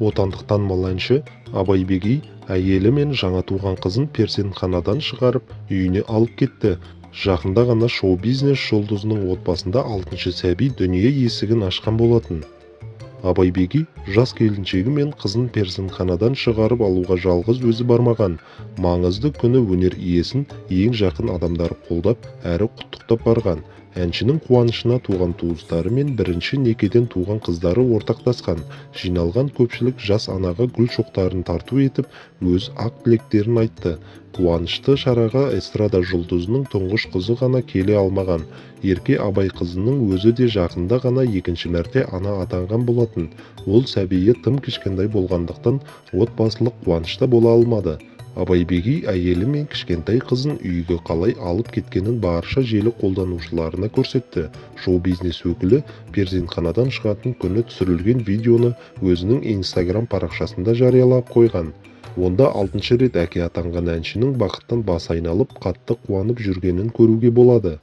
Отандық танымал әнші Абай Бегей әйелі мен жаңа туған қызын перзентханадан шығарып, үйіне алып кетті. Жақында ғана шоу-бизнес жұлдызының отбасында алтыншы сәби дүние есігін ашқан болатын. Абай Бегей жас келіншегі мен қызын перзентханадан шығарып алуға жалғыз өзі бармаған. Маңызды күні өнер иесін ең жақын адамдары қолдап, әрі құттықтап барған. Әншінің қуанышына туған-туыстары мен бірінші некеден туған қыздары ортақтасқан. Жиналған көпшілік жас анаға гүл шоқтарын тарту етіп, өз ақ тілектерін айтты. Қуанышты шараға эстрада жұлдызының тұңғыш қызы ғана келе алмаған. Ерке Абай қызының өзі де жақында ғана екінші мәрте ана атанған болатын. Ол сәбиі тым кішкентай болғандықтан отбасылық қуанышта бола алмады. Абай Бегей әйелі мен кішкентай қызын үйге қалай алып кеткенін барша желі қолданушыларына көрсетті. Шоу-бизнес өкілі перзентханадан шығатын күні түсірілген видеоны өзінің Инстаграм парақшасында жариялап қойған. Онда алтыншы рет әке атанған әншінің бақыттан басы айналып, қатты қуанып жүргенін көруге болады.